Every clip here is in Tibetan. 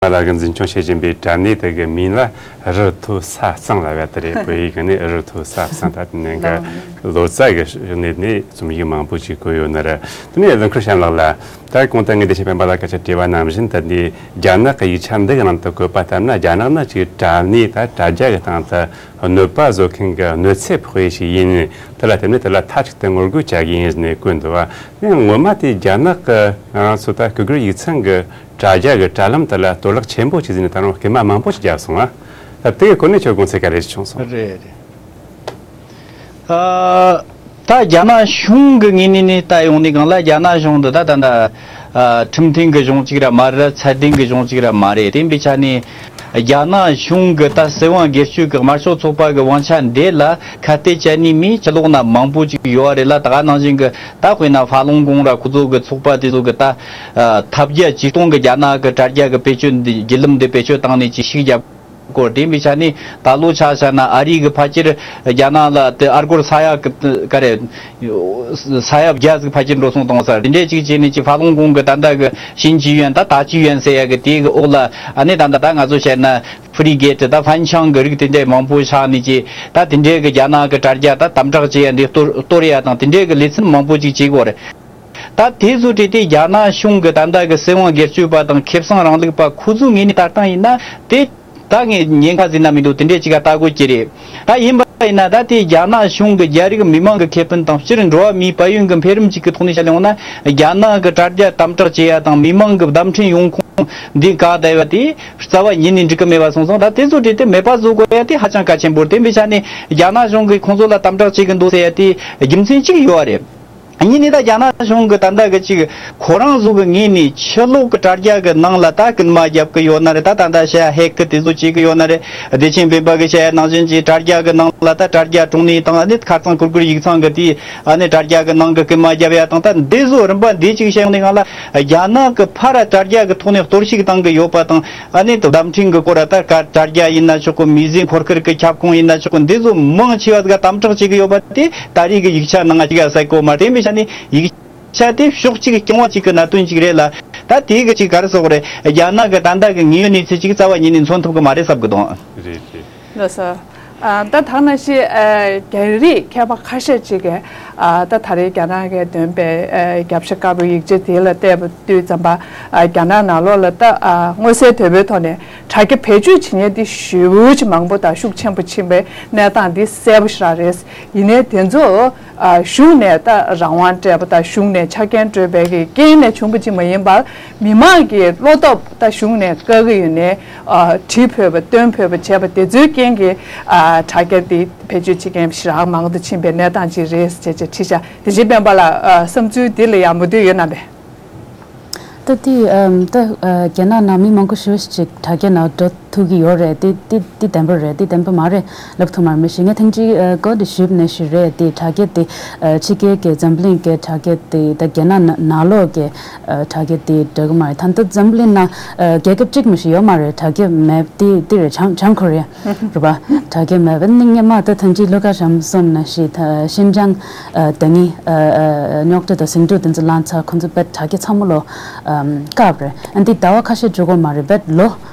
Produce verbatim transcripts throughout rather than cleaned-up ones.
པ་ལགས་ཀྱིས་འཛིན་སྐྱོང་བྱེད་བཞིན་པའི་དྲ་གནས་དེ་གི་མིང་ལ་རི་མཐོ་ས་གཙང་ལབ་ཡ་དེ་རེད། བོད་ཡིག་གི་ནི་རི་མཐོ་ས་གཙང་། ད་དེ་ནས་གི་ལོ་ཙཱ་གི་གནས་ནས་རྩོམ་ཡིག་མང་པོ་ཅིག་བཀོད་ཡོད་ནི་རེད། དེ་ནས་ལིང་ཁུར་ཤམ་ལགས་ལ། ད་གོང་དུ་ངས་བདེ་ཆེན་སྤེན་པ་ལགས་སྐད་ཆ་དྲིས་པ་ནང་བཞིན། ད་འདི་རྒྱ་ནག་གི་ཡིག་ཆ་འདི་གི་ནང་དུ་བཀོད་པ་ལྟར་ན། རྒྱ་ནག་ནི་ཅིག་དྲ་གནས་ད་དྲ་རྒྱ་གི་སྟེང་དུ་གནོད་པ་བཟོ་མཁན་གྱི་གནོད་འཚེ་ཕོག་ཡས་ཤིག་ཡིན། དེ་ལ་བརྟེན་ནས་དེ་ལ་མཐའ་གཅིག་ཏུ་ངོ་རྒོལ་བྱ་དགོས་ཡིན་ནས་བཀོད་འདུག་བ། ངོ་མ་དེ་རྒྱ་ནག་གི་ང་ཚོ་ད་གུ་གུལ་ཡིག་ཚང་གི་དྲ་རྒྱ་གི་དྲ་ལམ་དེ་ལ་གཏོར་བརླག་ཆེན་པོ་ཅིག་བཟོས་ནས་ད་རུང་སྐུལ་མ་མང་པོ་ཅིག་བརྒྱབ་སོང་བ། ད་དེ་གི་སྐོར་ནས་ཁྱོད་དགོངས་ཚུལ་ག་རེ་ཞིག་བྱུང་སོང་། རེད་རེད། ཨ། ད་རྒྱ་ནག་གཞུང་གི་ངོས་ནས་ནི་ད་ཡོང་ནས་གང་ལ་རྒྱ་ནག་གཞུང་འདི་ད་ད་ད་ཨ་ཁྲིམས་མཐུན་གྱི་གཞུང་གཅིག་ར་མ་རེད། ཚད་ལྡན་གྱི་གཞུང་གཅིག་ར་མ་རེད། དེ་ཡིན་པའི་ཆ་ནས་རྒྱ་ནག་གཞུང་གི་ད་སྲིད་དབང་སྒེར་གཅོད་ཀྱི་དམར་ཤོག་ཚོགས་པ་གི་དབང་ཆ་འདི་ལ་ཁ་གཏད་བཅད་ནས་མི་ཕྱི་ལོགས་ན་མང་པོ་ཅིག་ཡོད་རེད་ལ། ད་ག་ནང་བཞིན་གྱི་ད་དཔེར་ན་ཧྥ་ལུང་གུང་ར་ཁོ་ཚོ་གི་ཚོགས་པ་དེ་ཚོ་གི་ད་ཨ་ཐབས་བརྒྱ་ཇུས་སྟོང་གི་རྒྱ་ནག་གི་དྲ་རྒྱ་གི་བེད་སྤྱོད་འདི་བརྒྱུད་ལམ་འདི་བེད་སྤྱོད་བཏང་ནས་ཅིག་ཤིག་རྒྱབ། སྐོར་དེ་འབི་ཆ་ནི་ད་ལོ་ཆ་བཞག་ན་ཨ་རི་གི་ཕལ་ཆེར་རྒྱ་ནག་ལ་དེ་ཨ་སྒོར་ས་ཡ་གི་ག་རེ་ས་ཡ་བརྒྱ་ཟིག་ཕལ་ཆེར་འགྲོ་སོང་གཏོང་ས་རེད། དེ་འདྲས་ཅིག་བྱས་ནས་ཅིག་ཧྥ་ལུང་གུང་གི་ད་ལྟ་གི་ཞིན་ཅི་ཡོན་ད་ད་ཅི་ཡོན་ཟེར་ཡ་གི་དེ་གི་འོག་ལ་ཨ་ནི་ད་ལྟ་ད་ང་ཚོ་བཤད་ན་ཧྥི་རི་གེ་ཊི་ད་ཧྥན་ཆང་གི་རིགས་དེ་འདྲས་མང་པོ་ཆགས་ནས་ཅིག་ད་དེ་འདྲས་གི་རྒྱ་ནག་གི་དྲ་རྒྱ་ད་དམ་དྲག་བྱེད་ཡ་འདི་གཏོར་གཏོར་ཡ་དང་དེ་འདྲས་གི་ལེ་ཚན་མང་པོ་ཅིག་བྱེད་དགོས་རེད། ད་དེ་ཚོ་བྲིས་ཏེ་རྒྱ་ནག་གཞུང་གི་ད་ལྟ་གི་སྲིད་དབང་སྒེར་གཅོད་པ་དང་ཁེ་བཟང་རིང་ལུགས་པ་ཁོ་ཚོའི་ངོས་ནས་ལྟ་སྟངས་ཡིན་ན་དེ་ད་ངས་ཉེན་ཁ་ཟིན་ན་མི་འདུག་དེ་འདྲས་ཅིག་ག་ལྟ་དགོས་ཀྱི་རེད། ད་ཡིན་པ་ཡིན་ན་ད་དེ་རྒྱ་ནག་གཞུང་གི་རྒྱ་རིགས་མི་མང་གི་ཁེ་ཕན་དང་སྤྱིར་འགྲོ་བ་མིའི་དཔལ་ཡོན་གི་འཕེལ་རིམ་ཅིག་གི་ཐོག་ནས་བཤད་ཡོང་ན་རྒྱ་ནག་གི་དྲ་རྒྱ་དམ་དྲག་བྱེད་ཡ་དང་མི་མང་གི་བརྡ་འཕྲིན་ཡོང་ཁུངས་འདི་བཀག་བསྡད་པ་དེ་རྩ་བ་ཉིད་ནས་འགྲིག་གི་མེད་པ་སོང་ཙང་། ད་དེ་ཚོ་བྲིས་ཏེ་མེད་པ་བཟོ་དགོས་ཡ་དེ་ཧ་ཅང་གལ་ཆེན་པོ་རེད། དེ་འབི་ཆ་ནས་རྒྱ་ནག་གཞུང་གིས་ཁོང་ཚོ་ལ་དམ་དྲག་བྱེད་གི་འདུག་ཟེར་ཡ་དེ་རྒྱུ་མཚན་གཅིག་ཡོད་རེད། གཉིས་ནས་ད་རྒྱ་ནག་གཞུང་གི་ད་ལྟ་གི་ཅིག་ཁོ་རང་ཚོ་གི་ངོས་ནས་ཕྱི་ལོགས་གི་དྲ་རྒྱ་གི་ནང་ལ་ད་སྐུལ་མ་རྒྱབ་གི་ཡོད་ན་རེད། ད་ད་ལྟ་བཤད་ཡ་ཧེག་གི་དེ་ཚོ་བྱེད་གི་ཡོད་ན་རེད། བདེ་ཆེན་སྤེན་པ་གི་བཤད་ཡ་ནང་བཞིན་གྱི་དྲ་རྒྱ་གི་ནང་ལ་ད་དྲ་རྒྱ་དྲུང་ནས་དང་ཨ་ནི་ཁ་རྩང་གུར་གུར་ཡིག་ཚང་གི་དེ་ཨ་ནི་དྲ་རྒྱ་གི་ནང་གི་སྐུལ་མ་རྒྱབ་ཡ་དང་། ད་འདི་ཚོ་རིམ་པ་འདི་ཅིག་བཤད་ཡོང་ནས་གང་ལ་རྒྱ་ནག་གི་ཕར་དྲ་རྒྱ་གི་ཐོག་ནས་གཏོར་བཤིག་བཏང་གི་ཡོད་པ་དང་། ཨ་ནི་བརྡ་འཕྲིན་གྱི་སྐོར་ལ་ད་ག་དྲ་རྒྱ་ཡིན་ན་ཆོག་གི། མི་ཟིན་འཁོར་སྐར་གྱི་ཁྱབ་ཁོངས་ཡིན་ན་ཆོག་གི། འདི་ཚོ་མང་ཆེ་བ་ཟིག་དམ་དྲག་བྱེད་ཀྱི་ཡོད་པ་དེ་ད་རེས་ཀྱི་ཡིག་ཆ་ནང་ཅིག་ག་གསལ་གོ་མ་རེད། མི་ཤ་ནི་ཡིག་ཆ་དེ་ཕྱོགས་གཅིག་རྐྱང་བ་གཅིག་གི་གནད་དོན་ཅིག་རེད་ལ། ད་དེ་གི་ཅིག་ག་རེ་ཟེར་དགོས་རེད། རྒྱ་ནག་གི་ད་ལྟ་གི་དངོས་ཡོད་གནས་ཚུལ་ཅིག་རྩ་བ་ཉིད་ནས་མཚོན་ཐུབ་གི་མ་རེད་བསམ་གི་འདུག་རེད་རེད། ལགས་སོ། ཨ། ད་ཐ་ན་ཤི་ཨ། རྒྱ་རིགས་མཁས་པ་ཁ་ཤས་ཅིག་གིས་ཨ། ད་ད་རེས་རྒྱ་ནག་གིས་འདོན་པའི་ཨ། རྒྱབ་ཤ་དཀར་པོའི་ཡིག་ཆ་དེ་ལ་བལྟས་པ་དུས་ཙམ་པ། ཨ། རྒྱ་ནག་ནང་ལོགས་ལ་ད་ཨ། མངོན་གསལ་དོད་པོའི་ཐོག་ནས་དྲ་རྒྱ་བེད་སྤྱོད་བྱེད་མཁན་དེ་ཞེ་པོ་ཅིག་མང་པོ་དང་ཤུགས་ཆེན་པོ་ཕྱིན་པའི་གནས་སྟངས་འདི་གསལ་པོ་ཞེ་དྲག་རེད། ཡིན་ནའི་དེ་ཚོ་ཨ། གཞུང་ནས་ད་རང་དབང་སྤྲད་པ་དང་གཞུང་ནས་ཆ་རྐྱེན་སྤྲོད་པའི་གི་རྐྱེན་ནས་བྱུང་བ་ཅིག་མ་ཡིན་པར། མི་མང་གི་བློ་སྟོབས་ད་གཞུང་ནས་བཀག་གི་ཡོད་ནའི་ཨ། བྲིས་ཕོད་པ་སྟོན་ཕོད་པ་བྱས་པ་དེ་ཚོའི་རྐྱེན་གྱིས་ཨ། དྲ་རྒྱ་འདི་བེད་སྤྱོད་བྱེད་མཁན་ཞེ་དྲག་མང་དུ་ཕྱིན་པའི་གནས་སྟངས་ཅིག་རེད་ཅེས་ཅེས་ཁྲིད་བཞག་དེ་བཞིན་སྤེན་པ་ལགས་ཨ། བསམ་ཚུལ་འདི་ལ་ཡང་མོས་མཐུན་ཡོད་ན་མེད། ད་དེ་ཨམ། ད་ཨ། རྒྱ་ནག་ནང་མི་མང་པོ་ཞེ་པོ་ཅིག་དྲ་རྒྱ་ནང་འགྲོ་ཐུབ་ཀྱི་ཡོད་རེད། དེ་དེ་དེ་བདེན་པ་རེད། དེ་བདེན་པ་མ་རེད་ལབ་ཐུབ་མ་རེད། མི་ཤེས། ངས་ཐེངས་གཅིག་ཨ། གོ་དེ་ཞུས་ནས་ཞུས་རེད། དེ་དྲ་རྒྱ་དེ་ཨ། ཕྱི་རྒྱལ་གྱི་འཛམ་གླིང་གི་དྲ་རྒྱ་དེ་ད་རྒྱ་ནག་ནང་ལོགས་ཀྱི་ཨ། དྲ་རྒྱ་དེ་འགྲོ་གི་མ་རེད། ད་ལྟ་འཛམ་གླིང་ནང་ཨ། རྒྱལ་ཁབ་གཅིག་མ་ཞིག་ཡོད་མ་རེད། དྲ་རྒྱ་མེད་དེ་དེ་རེད། བྱང་བྱང་ཁོ་རེ་ཡ་རེད་པ། དྲ་རྒྱ་མེད་པ་ནི་སྔོན་མ་ད་ཐེངས་གཅིག་ལྷོ་ཁ་རམ་སོང་ནས་ཤི་ད་ཤིན་ཅང་ཨ། ད་ནི་ཨ། རྙོག་དྲ་དང་ཟིང་འཁྲུག་དེ་ཚོ་ལངས་ཚར་ཁོང་ཚོ་བེད་དྲ་རྒྱ་ཚང་མ་ལོ་ཨ། བཀག་རེད། ཨ་འདི་ཟླ་བ་ཁ་ཤས་འགྲོ་གི་མ་རེད། བེད་ལོ་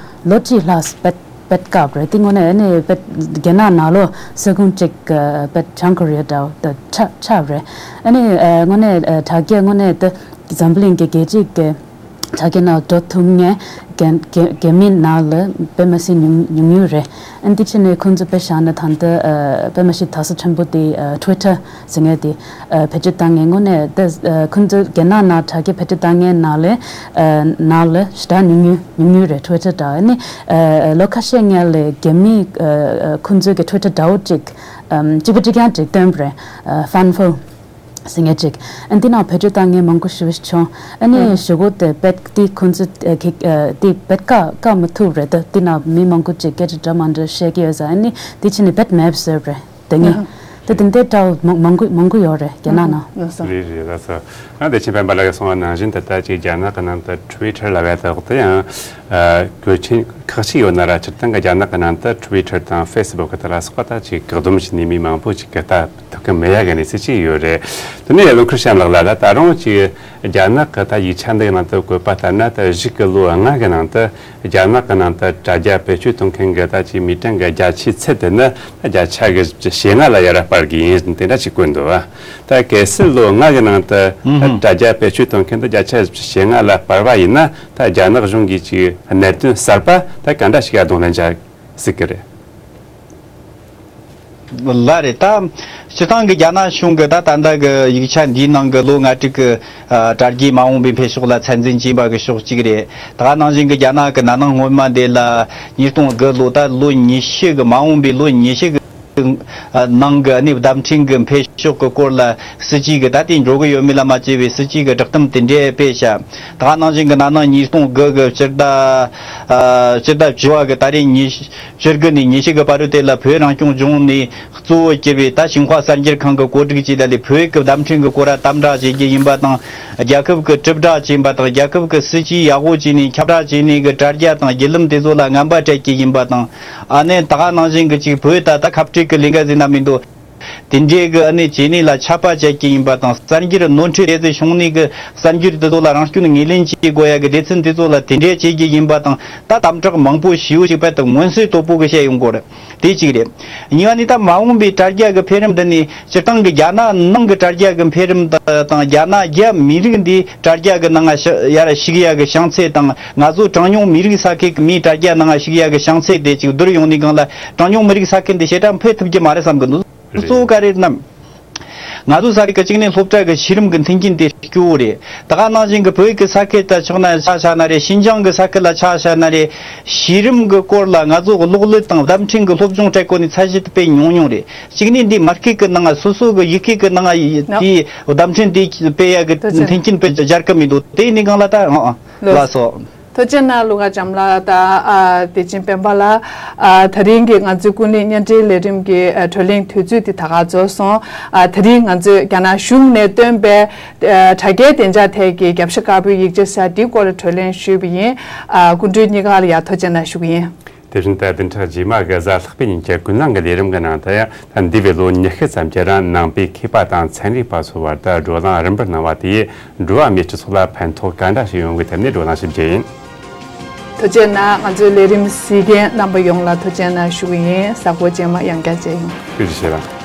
ལོ་གཅིག་ལྷག་བེད་བེད་བཀག་རེད། དེ་དངོས་གནས་ཨ་ནི་བེད་རྒྱ་ནག་ནང་ལོ་ས་ཁོངས་གཅིག་གི་བེད་བྱང་ཁོ་རེ་ཡ་འདྲ་བོ་ད་ཆགས་ཆགས་རེད། ཨ་ནི་ཨ། དངོས་གནས་ཨ། དྲ་རྒྱ་དངོས་གནས་ད་འཛམ་གླིང་གི་རྒྱལ་སྤྱི་གི་དྲ་རྒྱ་ནང་འགྲོ་ཐུབ་མཁན་རྒྱ་རྒྱ་རྒྱ་མི་ནང་ལ་དཔེ་མ་སྲིད་ཉུང་ཉུང་ཉུང་རེད། ཨ་འདི་ཕྱི་ནས་ཁོང་ཚོ་དཔེ་བཞག་ན་ད་ལྟ་ཨ། དཔེ་མ་སྲིད་དག་ས་ཕྲན་བུ་དེ་ཨ། Twitter་ཟེར་མཁན་དེ་ཨ། བེད་སྤྱོད་བཏང་མཁན་དངོས་གནས་ད་ཨ། ཁོང་ཚོ་རྒྱ་ནག་ནང་དྲ་རྒྱ་བེད་སྤྱོད་བཏང་མཁན་ནང་ལས་ཨ། ནང་ལ་ཞེ་དྲག་ཉུང་ཉུང་ཉུང་ཉུང་རེད། Twitter་འདྲ་ཨ་ནི་ཨ། ལོ་ཁ་ཤས་སྔོན་ལ་རྒྱ་མི་ཨ། ཨ། ཁོང་ཚོའི་གི་Twitter་འདྲ་བོ་ཅིག་ཨམ། གཅིག་པ་གཅིག་རྐྱང་ཅིག་བཏོན་པ་རེད། ཨ། Fanful་ཟེར་མཁན་ཅིག་ཨ་འདི་ནང་བེད་སྤྱོད་བཏང་མཁན་མང་པོ་ཞེ་པོ་ཞིག་བྱུང་། ཨ་ནི་ཨ་ཧུ། གཞུག་གུ་དེ་བེད་དེ་ཁོང་ཚོ་ཨ། གི་ཨ། དེ་བེད་བཀག་བཀག་མ་ཐུབ་རེད། ད་དེ་ནང་མི་མང་པོ་ཅིག་སྐད་ཆ་འདྲ་མི་འདྲ་བཤད་ཀྱི་ཡོད་ས། ཨ་ནི་དེ་ཕྱི་ནས་བེད་མེད་པ་བཟོས་པ་རེད། དེ་ངས་ཨ་ཧུ། དེ་དེ་འདྲའི་འདྲ་བོ་མང་མང་པོ་མང་པོ་ཡོད་རེད་རྒྱ་ནག་ཨ་ནང་། ལགས་སོ། རེད་རེད། ལགས་སོ། ང་བདེ་ཆེན་སྤེན་པ་ལགས་ཀྱིས་གསུངས་པ་ནང་བཞིན་ད་ལྟ་ཅིག་རྒྱ་ནག་གི་ནང་དུ་Twitter་ལབ་ཡ་དག་དེ་ཡང་ཨ། གོས་ཆེན་ ཁག་ཅིག་ཡོད་ན་ར། སྤྱིར་བཏང་གི་རྒྱ་ནག་གི་ནང་དུ་Twitter་དང་Facebook་དེ་ལ་སོགས་པ་ད་ཅིག་བཀག་སྡོམ་བྱས་ནས་མི་མང་པོ་ཅིག་གིས་ལྟ་ཐུབ་ཀྱི་མེད་ཡ་གི་གནས་ཚུལ་ཅིག་ཡོད་རེད། དེ་ནས་ལོ་ཁར་བྱམས་ལགས་ལ་ད་རུང་ཅིག་རྒྱ་ནག་གི་ད་ཡིག་ཆ་འདིའི་ནང་དུ་བཀོད་པ་ལྟར་ན། ད་གཞུག་གི་ལོ་ལྔ་གི་ནང་དུ་རྒྱ་ནག་གི་ནང་དུ་དྲ་རྒྱ་བེད་སྤྱོད་གཏོང་མཁན་གྱི་ད་ཅིག་མི་གྲངས་ཀྱི་བརྒྱ་ཆའི་ཚད་དེ་ནི་ད་བརྒྱ་ཆ་གི་ཞེ་ལྔ་ལ་ཡར་སྤར་གི་ཡིན། དེ་འདྲ་ཅིག་བཀོད་འདུག་བ། ད་གལ་སྲིད་ལོ་ལྔ་གི་ནང་དུ་ད་དྲ་རྒྱ་བེད་སྤྱོད་གཏོང་མཁན་དེ་བརྒྱ་ཆ་ཞེ་ལྔ་ལ་སྤར་བ་ཡིན་ན། ད་རྒྱ་ནག་གཞུང་གིས་ཅིག་གནད་དོན་གསར་པ་ད་ག་འདྲ་ཞིག་གདོང་ལེན་བྱ་སྲིད་ཀྱི་རེད། ལགས་རེད། ད་སྤྱིར་བཏང་གི་རྒྱ་ནག་གཞུང་གི་ད་ད་ལྟ་གི་ཡིག་ཆ་འདིའི་ནང་གི་ལོ་ལྔ་དྲུག་གི་ཨ་དྲ་རྒྱའི་མ་འོངས་པའི་འཕེལ་ཕྱོགས་ལ་ཚད་འཛིན་བྱས་པ་གི་ཕྱོགས་གཅིག་རེད། ད་ག་ནང་བཞིན་གི་རྒྱ་ནག་གི་ན་ནིང་སྔོན་མ་དེ་ལ་ཉིས་སྟོང་དགུ་ལོ། ད་ལོ་ཉི་ཤུ་གི་མ་འོངས་པའི་ལོ་ཉི་ཤུ་གི་ནང་གི་ཨ་ནི་བརྡ་འཕྲིན་གྱི་འཕེལ་ཕྱོགས་ཀྱི་སྐོར་ལ་སྲིད་ཇུས་ཀྱི་ད་ལྟའི་འགྲོ་གི་ཡོད་མེད་ལ་མ་བརྩི་བའི་སྲིད་ཇུས་ཀྱི་བསྒྲགས་གཏམ་དེ་འདྲས་སྤེལ་ཤག་ད་ག་ནང་བཞིན་གྱི་ན་ནིང་ཉིས་སྟོང་དགུ་གི་སྤྱི་ཟླ་ཨ་སྤྱི་ཟླ་བཅུ་བ་གི་ད་རེས་ཉི་བཅུ་དགུ་ནས་ཉི་ཤུ་གི་བར་དུ་དེ་ལ་བོད་རང་སྐྱོང་ལྗོངས་ནས་གཙོ་བོ་གྱུར་བའི་ད་ཞིན་ཧྭ་གསར་འགྱུར་ཁང་གི་བཀོད་སྒྲིག་བཅས་ལ་ལས་བོད་ཀྱི་བརྡ་འཕྲིན་གྱི་སྐོར་ལ་དམ་དྲག་བྱེད་རྒྱུ་ཡིན་པ་དང་། རྒྱལ་ཁབ་ཀྱི་དྲིལ་བསྒྲགས་བྱས་པ་དང་། རྒྱལ་ཁབ་ཀྱི་སྲིད་ཇུས་ཡག་པོ་བྱས་ནས་ཁྱབ་བསྒྲགས་བྱས་ནས་གི་དྲ་རྒྱ་དང་བརྒྱུད་ལམ་དེ་ཚོ་ལ་ངན་པ་སྤྲད་རྒྱུ་ཡིན་པ་དང་། ཨ་ནི་ད་ག་ནང་བཞིན་གྱི་ཅིག་བོད་ད་ད་ཁ་བྲལ་གྱི་ལས་འགན་ཟེར་ན་མི་འདུག་དེ་འདྲའི་གི་ཨ་ནི་བྱས་ནས་ལ་ཆད་པ་བཅད་རྒྱུ་ཡིན་པ་དང་། གསར་འགྱུར་ནོར་འཁྲུལ་དེ་ཚོ་བྱུང་ནས་གི་གསར་འགྱུར་དེ་ཚོ་ལ་རང་སྐྱོན་ངོས་ལེན་བྱེད་དགོས་ཡ་གི་སྡེ་ཚན་དེ་ཚོ་ལ་དེ་འདྲའི་བྱེད་རྒྱུ་ཡིན་པ་དང་། ད་དམ་དྲག་མང་པོ་ཞེ་པོ་ཅིག་རྦད་དེ་མངོན་གསལ་དོད་པོ་གི་བཤད་ཡོང་གི་རེད། དེ་གཅིག་རེད། གཉིས་པ་ནི་ད་མ་འོངས་པའི་དྲ་རྒྱ་གི་འཕེལ་རིམ་འདི་ནི་སྤྱིར་བཏང་གི་རྒྱ་ནག་ནང་གི་དྲ་རྒྱ་གི་འཕེལ་རིམ་དང་། རྒྱ་ནག་རྒྱ་མི་རིགས་འདི་དྲ་རྒྱ་གི་ནང་ང་ཞི་ཡར་ཞུགས་ཡ་གི་བྱང་ཚད་དང་། ང་ཚོ་གྲངས་ཉུང་མི་རིགས་ས་ཁུལ་གི་མིའི་དྲ་རྒྱ་ནང་ང་ཞུགས་ཡ་གི་བྱང་ཚད་དེ་གཅིག་བསྡུར་ཡོང་ནས་སྒང་ལ། གྲངས་ཉུང་མི་རིགས་ས་ཁུལ་འདི་ཞེ་དྲག་འཕེལ་ཐུབ་ཀྱི་མ་རེད་བསམ་གི་འདུག་གཙོ་བོ་ག་རེ་རེད་ན། ང་ཚོ་ས་ཁུལ་གཅིག་ནས་སློབ་གྲྭ་གི་གཞི་རིམ་གྱི་མཐུན་རྐྱེན་དེ་སྐྱོ་བོ་རེད། ད་ག་ནང་བཞིན་གྱི་བོད་ཀྱི་ས་ཁུལ་དུ་ཆགས་ན་ཆ་བཞག་ན་རེད། ཤིན་ཅང་གི་ས་ཁུལ་ལ་ཆ་བཞག་ན་རེད། གཞི་རིམ་གྱི་སྐོར་ལ་ང་ཚོ་གློག་ཀླད་དང་བརྡ་འཕྲིན་གྱི་སློབ་སྦྱོང་སྤྲད་གོ་ནས་ཚད་གཞི་དེ་དཔེ་ཉུང་ཉུང་རེད། གཅིག་ནས་འདི་མ་སྐད་ཀྱི་ནང་ང་སོ་སོ་གི་ཡི་གེ་གི་ནང་ང་ཡི་ནོ། དེའི་བརྡ་འཕྲིན་དེ་སྤེལ་ཡ་གི་ཐུགས་རྗེ་ཆེ། མཐུན་རྐྱེན་དཔེ་སྦྱར་གི་མི་འདུག་དེ་ཡིན་ནའི་སྒང་ལ་ད་ཨང་ཨང་ལགས་ལགས་སོ། ཐུགས་རྗེ་གནང་། ཀླུ་མཁར་བྱམས་ལགས་དང་། ཨ་བདེ་ཆེན་སྤེན་པ་ལགས། ཨ་དེ་རིང་གི་ང་ཚོའི་ཀུན་གླེང་བརྙན་འཕྲིན་ལས་རིམ་གྱི་ཨ་བགྲོ་གླེང་དུས་ཚོད་འདི་ད་ག་རྫོགས་སོང་། ཨ་དེ་རིང་ང་ཚོས་རྒྱ་ནག་གཞུང་ནས་བཏོན་པའི་ཨ་དྲ་རྒྱའི་བདེ་འཇགས་ཐད་ཀྱི་རྒྱབ་ཤ་དཀར་པོའི་ཡིག་ཆ་གསར་འདིའི་སྐོར་ལ་བགྲོ་གླེང་ཞུས་པ་ཡིན། ཨ་སྐུ་མགྲོན་གཉིས་ཀ་ལ་ཡང་ཐུགས་རྗེ་གནང་ཞུ་གི་ཡིན། དེ་བཞིན་ད་བདུན་ཕྲག་རྗེས་མ་གི་གཟའ་ལྷག་པའི་ཉིན་གྱི་ཀུན་གླེང་གི་ལས་རིམ་གྱི་ནང་དུ་ཡང་། ད་འདས་པའི་ལོ་ཉི་ཤུ་ཙམ་གྱི་རིང་ནང་པའི་མཁས་པ་དང་ཚན་རིག་པ་ཚོའི་བར་དུ་བགྲོ་གླེང་རིམ་པར་གནང་བ་དེས་འགྲོ་བ་མིའི་སྤྱི་ཚོགས་ལ་ཕན་ཐོགས་ག་འདྲ་ཞིག་ཡོང་གི་ཐད་ནས་བགྲོ་གླེང་ཞིབ་རྒྱས་ཡིན། ཐུགས་རྗེ་གནང་། ང་ཚོའི་ལས་རིམ་གཟིགས་མཁན་རྣམ་པ་ཡོངས་ལ་ཐུགས་རྗེ་གནང་ཞུ་གི་ཡིན། གཟའ་འཁོར་རྗེས་མ་ཡང་བསྐྱར་མཇལ་ཡོང་། ཐུགས་རྗེ་ཆེ་ལགས།